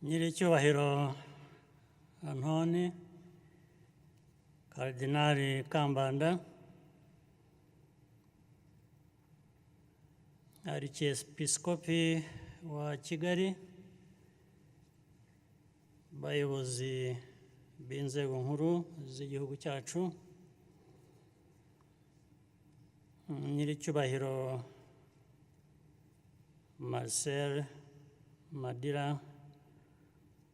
Nyiricyubahiro Antoni Karidinali Kambanda, Arkiyepiskopi wa Kigali, bayobozi b'inzego nkuru z'igihugu cyacu, Nyiricyubahiro Marcel Madira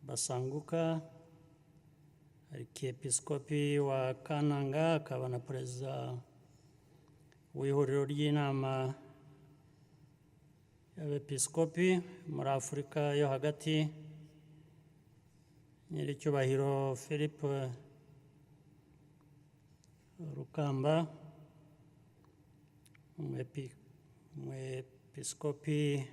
Basanguka, Arkiyepiskopi wa Kananga akaba na Perezida w'ihuriro ry'inama y'Abepiskopi muri Afurika yo hagati, Nyiricyubahiro Philippe Rukamba, Umwepiskopi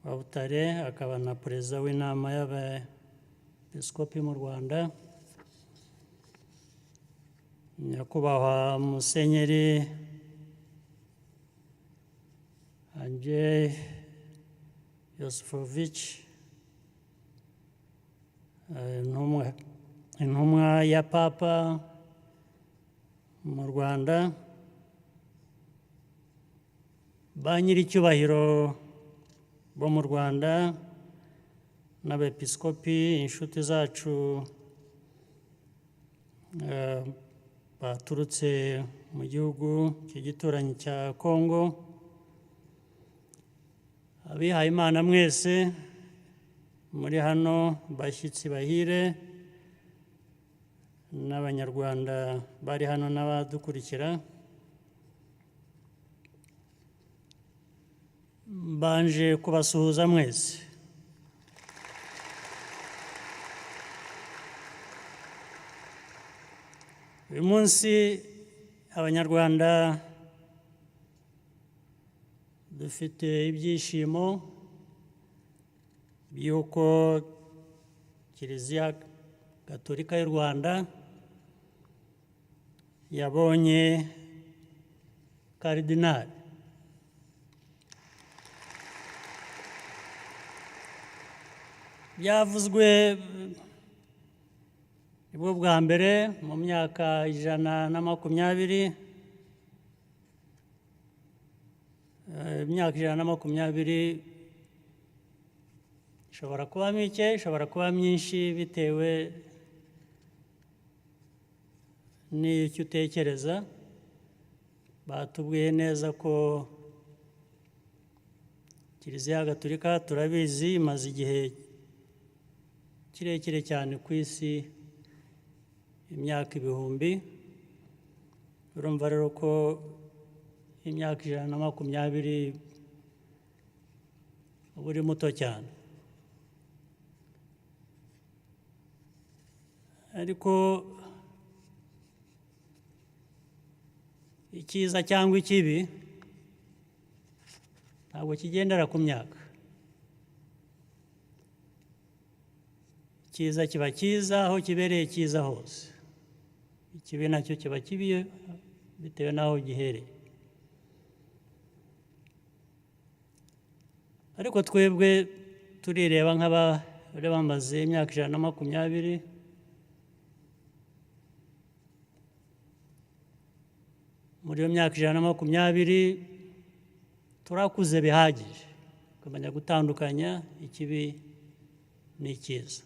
wa Butare akaba na Perezida w'inama y'Abepiskopi mu Rwanda, Nyakubahwa Musenyeri Andrzej Yosifovich, intumwa ya Papa mu Rwanda, ba nyiricyubahiro bo mu Rwanda n'abepiskopi, inshuti zacu baturutse mu gihugu cy'igituranyi cya Kongo, abihaye Imana mwese muri hano, bashyitsi bahire n'Abanyarwanda bari hano n'abadukurikira, mbanje kubasuhuza mwese. Uyu munsi Abanyarwanda dufite ibyishimo by'uko Kiliziya Gatolika y'u Rwanda yabonye Karidinali. Byavuzwe nibwo bwa mbere mu myaka 120, imyaka 120 ishobora kuba mike, ishobora kuba myinshi bitewe n'icyo utekereza. Batubwiye neza ko Kiliziya Gatolika turabizi imaze igihe kirekire cyane ku isi, imyaka ibihumbi. Urumva rero ko imyaka 120 uba uri muto cyane. Ariko icyiza cyangwa ikibi ntabwo kigendera ku myaka. Icyiza kiba cyiza aho kibereye cyiza hose, ikibi nacyo kiba kibi bitewe n'aho gihereye. Ariko twebwe turireba nk'abari bamaze imyaka 120, muri iyo myaka 120 turakuze bihagije kumenya gutandukanya ikibi n'icyiza.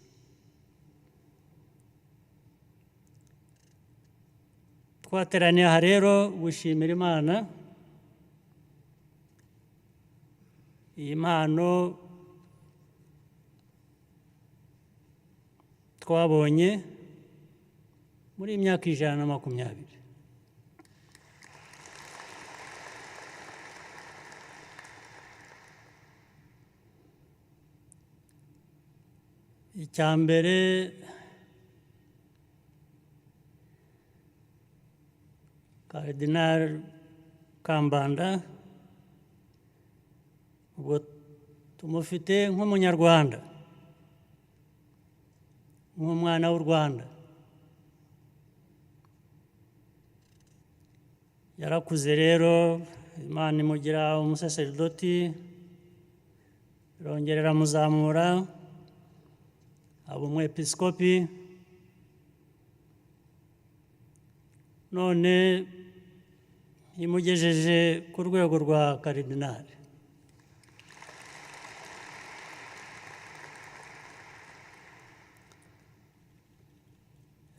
Twateraniye aha rero gushimira Imana iyi mpano twabonye muri iyi myaka 120. Icya mbere, Karidinali Kambanda ubwo tumufite nk'Umunyarwanda, nk'umwana w'u Rwanda. Yarakuze rero, Imana imugira umusaseridoti, irongera iramuzamura, Aba umwepiskopi, none imugejeje ku rwego rwa karidinali.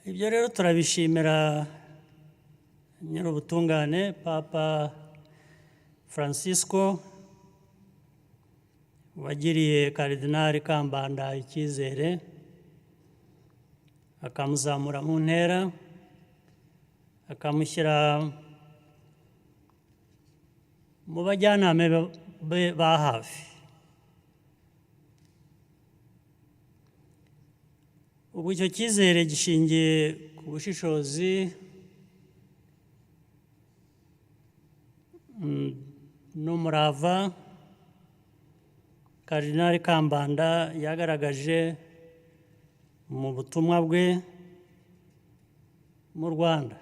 Ibyo rero turabishimira Nyirubutungane Papa Francisco wagiriye Karidinali Kambanda icyizere akamuzamura mu ntera, akamushyira mu bajyanama be ba hafi. Ubu icyo cyizere gishingiye ku bushishozi n'umurava Karidinali Kambanda yagaragaje mu butumwa bwe mu Rwanda.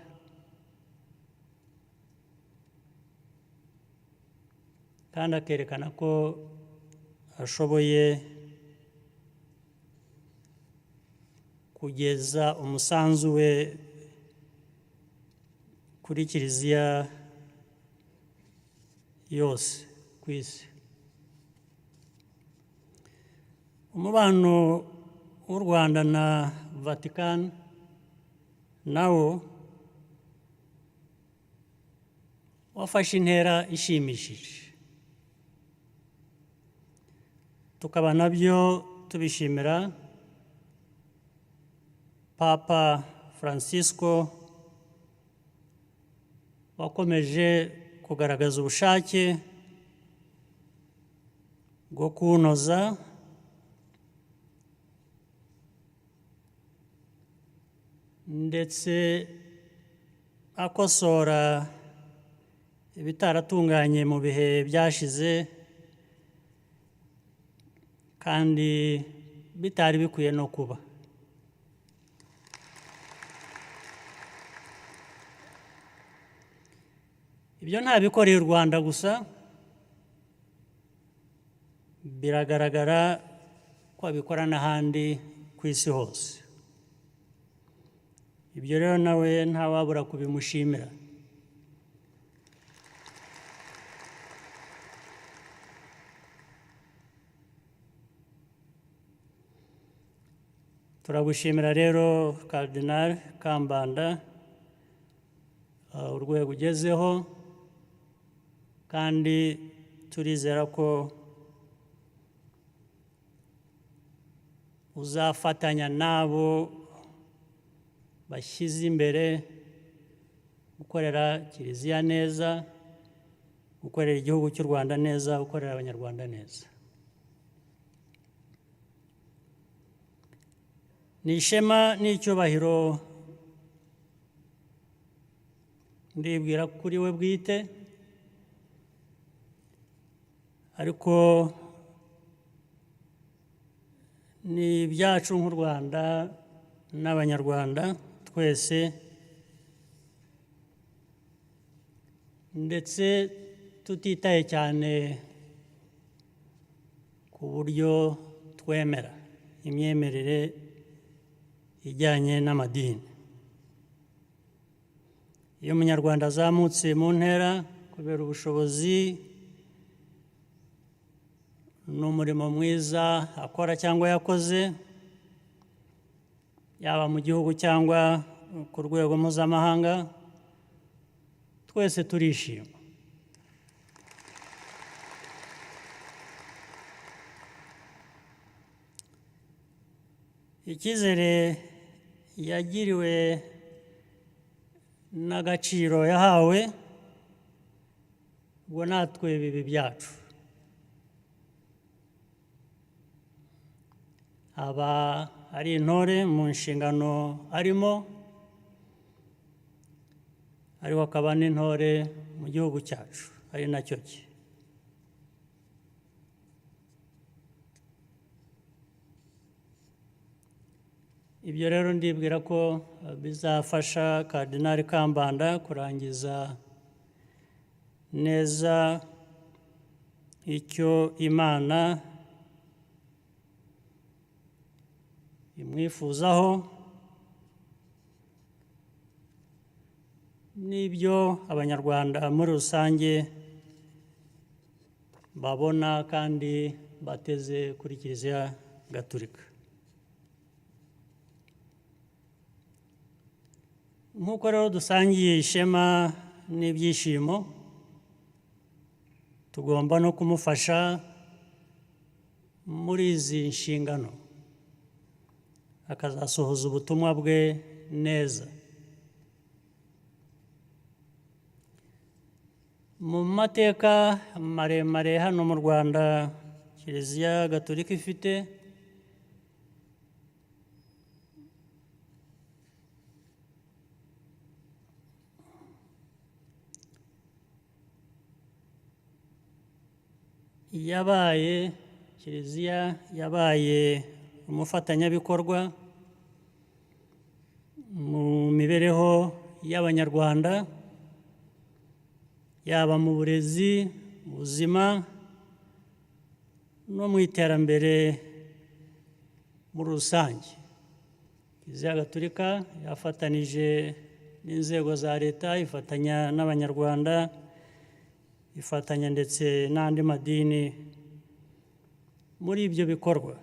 Kandi akerekana ko ashoboye kugeza umusanzu we kuri Kiliziya yose ku isi. Umubano w'u Rwanda na Vatican nawo wafashe intera ishimishije, tukaba nabyo tubishimira Papa Francisco wakomeje kugaragaza ubushake bwo kuwunoza ndetse akosora ibitaratunganye mu bihe byashize kandi bitari bikwiye no kuba. Ibyo ntabikoreye u Rwanda gusa, biragaragara ko abikora n'ahandi ku isi hose. Ibyo rero nawe ntawabura kubimushimira. Turagushimira rero Cardinal Kambanda urwego ugezeho, kandi turizera ko uzafatanya nabo bashyize imbere gukorera Kiliziya neza, gukorera igihugu cy'u Rwanda neza, gukorera Abanyarwanda neza. Ni ishema n'icyubahiro ndibwira kuri we bwite, ariko ni ibyacu nk'u Rwanda n'Abanyarwanda twese, ndetse tutitaye cyane ku buryo twemera imyemerere ijyanye n'amadini. Iyo Umunyarwanda azamutse mu ntera kubera ubushobozi n'umurimo mwiza akora cyangwa yakoze, yaba mu gihugu cyangwa ku rwego mpuzamahanga, twese turishima. Icyizere yagiriwe n'agaciro yahawe, ubwo natwe bibi byacu. Aba ari intore mu nshingano arimo, ariko akaba n'intore mu gihugu cyacu, ari nacyo cye. Ibyo rero ndibwira ko bizafasha Cardinal Kambanda kurangiza neza icyo Imana imwifuzaho n'ibyo Abanyarwanda muri rusange babona kandi bateze kuri Kiliziya Gatulika. Nk'uko rero dusangiye ishema n'ibyishimo, tugomba no kumufasha muri izi nshingano, akazasohoza ubutumwa bwe neza. Mu mateka maremare hano mu Rwanda Kiliziya Gatolika ifite, yabaye Kiliziya yabaye umufatanyabikorwa mu mibereho y'Abanyarwanda, yaba mu burezi, ubuzima no mu iterambere muri rusange. Kiliziya Gatolika yafatanije n'inzego za leta, ifatanya n'Abanyarwanda, ifatanya ndetse n'andi madini muri ibyo bikorwa.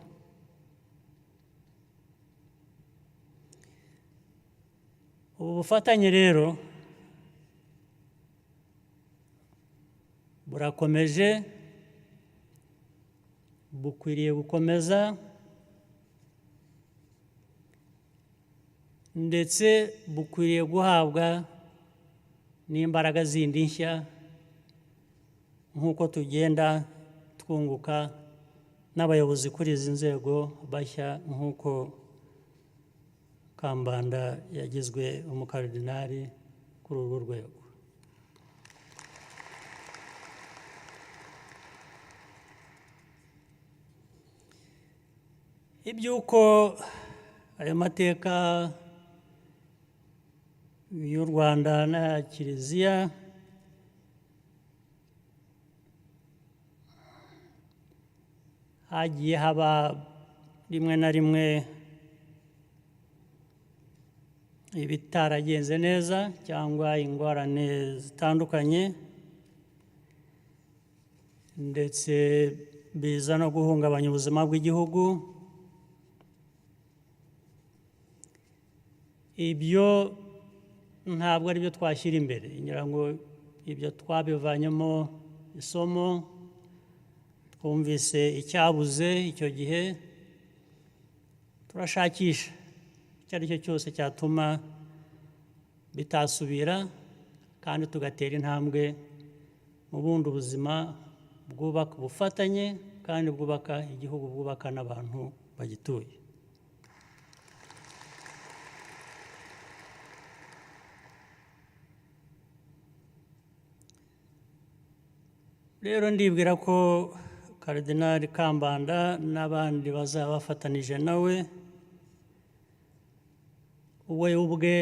Ubu bufatanye rero burakomeje, bukwiriye gukomeza, ndetse bukwiriye guhabwa n'imbaraga zindi nshya nk'uko tugenda twunguka n'abayobozi kuri izi nzego bashya, nk'uko Kambanda yagizwe umukaridinali kuri urwo rwego. Iby'uko ayo mateka y'u Rwanda na Kiliziya hagiye haba rimwe na rimwe ibitaragenze neza cyangwa ingorane zitandukanye, ndetse biza no guhungabanya ubuzima bw'igihugu, ibyo ntabwo ari byo twashyira imbere. Ngira ngo ibyo twabivanyemo isomo, twumvise icyabuze icyo gihe, turashakisha icyo ari cyo cyose cyatuma bitasubira, kandi tugatera intambwe mu bundi buzima bwubaka ubufatanye kandi bwubaka igihugu, bwubaka n'abantu bagituye. Rero ndibwira ko Karidinali Kambanda n'abandi bazaba bafatanije nawe, we ubwe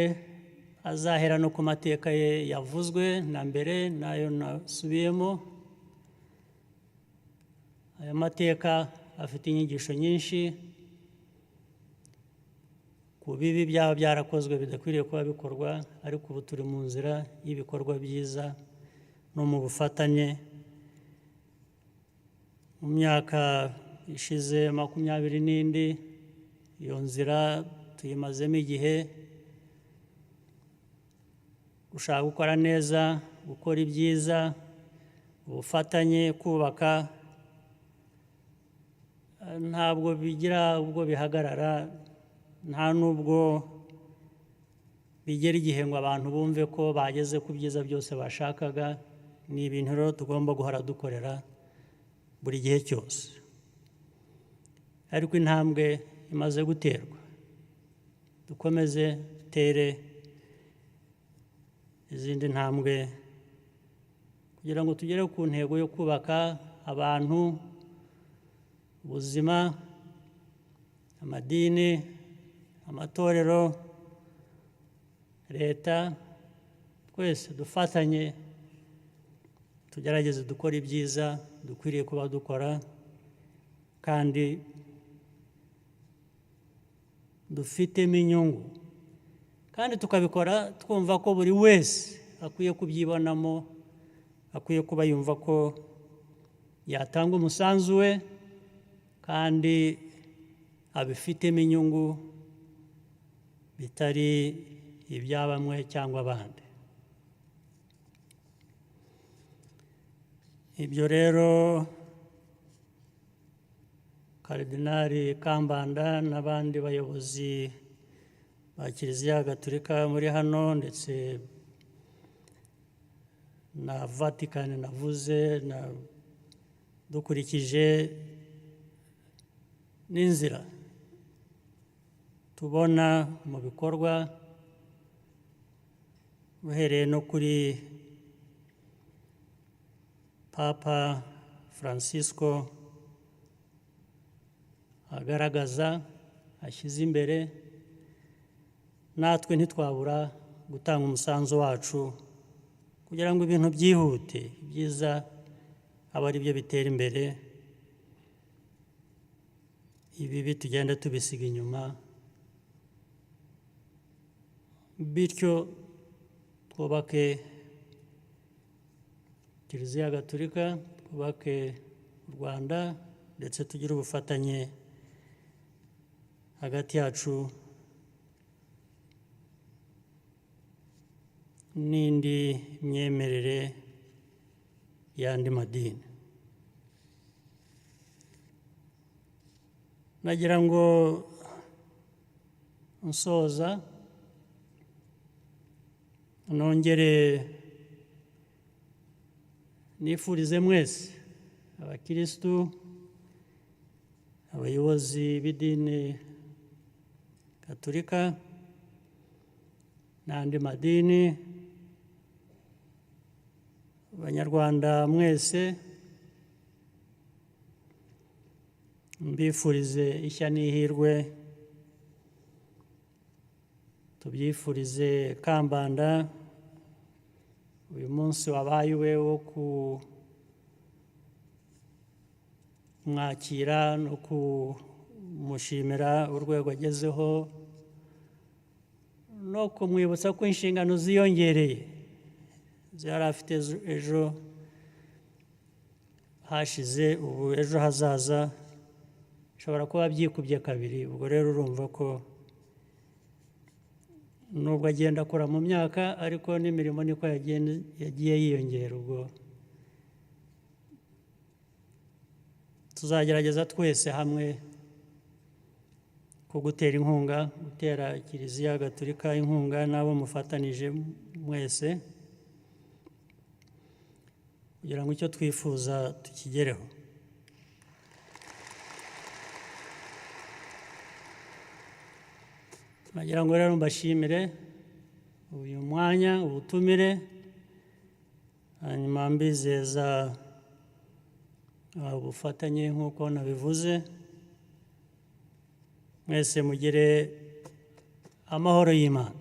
azahera no ku mateka ye yavuzwe na mbere n'ayo nasubiyemo. Aya mateka afite inyigisho nyinshi ku bibi byaba byarakozwe bidakwiriye kuba bikorwa, ariko ubu turi mu nzira y'ibikorwa byiza no mu bufatanye. Mu myaka ishize 20 n'indi, iyo nzira tuyimazemo igihe, gushaka gukora neza, gukora ibyiza, ubufatanye, kubaka, ntabwo bigira ubwo bihagarara, nta nubwo bigera igihe ngo abantu bumve ko bageze ku byiza byose bashakaga. Ni ibintu rero tugomba guhora dukorera buri gihe cyose, ariko intambwe imaze guterwa, dukomeze dutere izindi ntambwe kugira ngo tugere ku ntego yo kubaka abantu, ubuzima, amadini, amatorero, leta, twese dufatanye tugerageze dukore ibyiza dukwiriye kuba dukora, kandi Dufitemo inyungu kandi tukabikora twumva ko buri wese akwiye kubyibonamo, akwiye kuba yumva ko yatanga umusanzu we kandi abifitemo inyungu, bitari ibya bamwe cyangwa abandi. Ibyo rero Karidinali Kambanda n'abandi bayobozi ba Kiliziya Gatolika muri hano, ndetse na Vatican navuze, na dukurikije n'inzira tubona mu bikorwa, uhereye no kuri Papa Francisco agaragaza ashyize imbere, natwe ntitwabura gutanga umusanzu wacu kugira ngo ibintu byihute, ibyiza abe ari byo bitera imbere, ibibi tugenda tubisiga inyuma, bityo twubake Kiliziya Gatolika, twubake u Rwanda, ndetse tugire ubufatanye hagati yacu n'indi myemerere y'andi madini. Nagira ngo nsoza nongere nifurize mwese abakirisitu, abayobozi b'idini Gatolika n'andi madini, Abanyarwanda mwese, mbifurize ishya n'ihirwe, tubyifurize Kambanda uyu munsi wabaye uwe wo kumwakira no kumushimira urwego agezeho, no kumwibutsa ko inshingano ziyongereye yari afite ejo hashize, ubu ejo hazaza bishobora kuba byikubye kabiri. Ubwo rero urumva ko nubwo agenda akora mu myaka, ariko n'imirimo niko yagiye yiyongera. Ubwo tuzagerageza twese hamwe ko gutera inkunga, gutera Kiliziya Gatolika inkunga n'abo mufatanije mwese, kugira ngo icyo twifuza tukigereho. Nagira ngo rero mbashimire uyu mwanya, ubutumire, hanyuma mbizeza ubufatanye nk'uko nabivuze. Mwese mugire amahoro y'Imana.